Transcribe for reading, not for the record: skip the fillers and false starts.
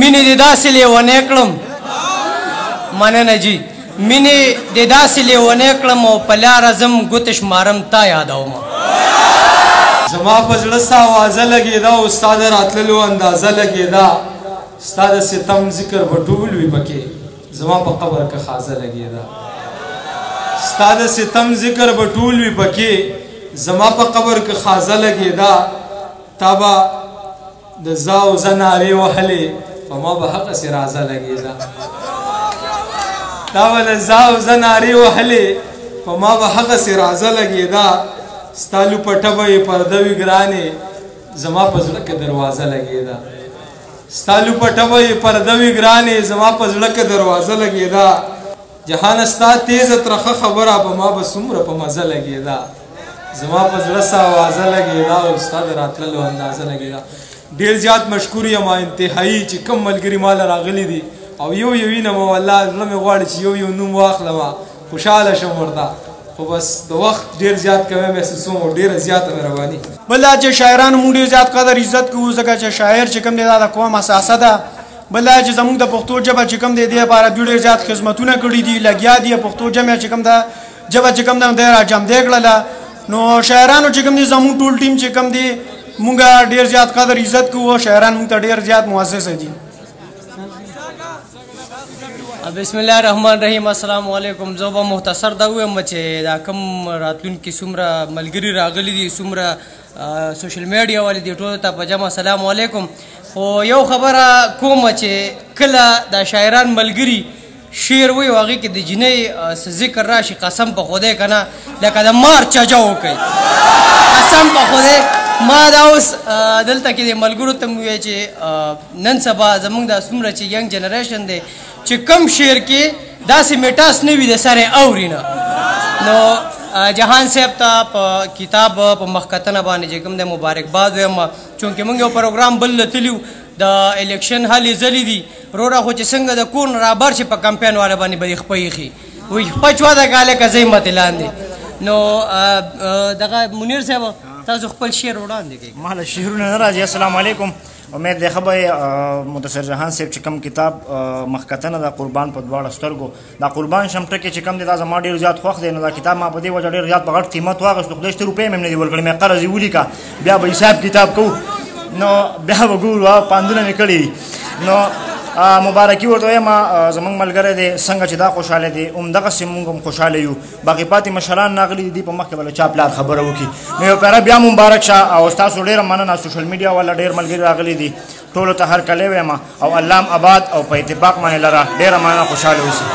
مینې دې داسې لیونی کړم، مننه جی، مینې دې داسې لیونی کړم او په لاره ځم ګوتې شمارم تا یادوم. زما په زړه ستا اوازه لګېده او ستا د راتللو اندازه لګېده، ستا د ستم ذکر به ټول وي پکې، زما په قبر کې خازه لګېده. ستا د ستم ذکر به ټول وي پکې، زما په قبر کې خازه لګېده. تا به د زا او زه نارې وهلې، په ما به هغسې رازه لګېده. تا به د زا او زه نارې وهلې، په ما به هغسې رازه لګېده. ستا لوپټه به یې پرده وي ګرانې، زما په زړه کې دروازه لګېده. ستا لوپټه به یې پرده وي ګرانې، زما په زړه کې دروازه لګېده. جهانه ستا تېزه ترخه خبره په ما به څومره په مزه لګېده. زما په زړه ستا اوازه لګېده او ستا د راتللو اندازه لګېده. ډېر زیات مشکور یم انتهایی چې کوم ملګري ماله راغلي دي او یو یو وینم، والله زړه مې غواړي چې یو یو نوم واخلم خوشحاله شم ورته، خو بس د وخت ډېر زیات کمی محسوسوم او ډېره زیاته مهرباني. بل دا چې شاعرانو موږ ډېر زیات قدر عزت کوو، ځکه چې شاعر چې کوم دی دا د قوم اساسه ده. بل دا چې زموږ د پښتو ژبه چې کوم دی دې لپاره دوی ډېر زیات خدمتونه کړي دي، لګیا دي. پښتو ژبه چې کوم ده ژبه چې کوم ده دی راجمدی کړله. نو شاعرانو چې کوم دی زموږ ټول ټیم چې کوم دی موږ ډېر زیات قدر عزت کوو، شاعران موږ ته ډېر زیات معزز دي. بسم الله الرحمن الرحیم. السلام علیکم. زه به مختصر دا ووایم چې دا کوم راتلونکي څومره ملګري راغلي دي، څومره سوشل میډیا والې دي، ټولو ته په جمع السلام علیکم. خو یو خبره کوم چې کله دا شاعران ملګري شعر وایي او هغې کې د جینۍ څه ذکر راشي، قسم په خدای که نه لکه د مار چجه وکړي، قسم په خدای. ما دا اوس دلته کې د ملګرو ته مې وویل چې نن سبا زموږ دا څومره چې ینګ جنریشن دی چې کم شعر کې داسې میټاس نه وي د سره اوري نه. نو جهان صاحب ته په کتاب په مخکتنه باندې چې کوم دی مبارکباد وایم، چونکې موږ یو پروګرام بل له تللي وو، د الیکشن هلې ځلې دي وروره، خو چې څنګه د کور نه رابر شي په کمپین والا باندې به یې خپه ایښي وایي خپه چوه ده که هلکه ځئ متې لاندې. نو دغه منیر صاحب تاسو خپل شعر وړاندې کړئ. ما له شعرونه نه راځي. السلام علیکم. امید دی ښه به یې. مدثر جهان صاحب چې کوم کتاب مخکتنه ده قربان په دواړه سترګو، دا قربان شم ټکی چې کوم دی دا زما ډېر زیات خوښ دی. نو دا کتاب ما په دې وجه ډېر زیات په غټ قیمت واخیستو، خدای شته روپۍ مې هم نه دي ورکړې، مې قرض یې ولیکه، بیا به حساب کتاب کوو، نو بیا به ګورو، پاندونه مې کړي دي. نو مبارکي ورته وایم، زموږ ملګری دی، څنګه چې دا خوشحاله دی همدغسې موږ هم خوشحاله یو. باقي پاتې مشران راغلي دي، په مخکې به له چا پلار خبره وکړي. نو یو پیره بیا مبارک شه او ستاسو ډېره مننه. سوشل میډیا والا ډېر ملګري راغلي دي، ټولو ته هرکلی وایم او الله هم اباد او په اتفاق باندې لره. ډېره مننه، خوشحاله اوسئ.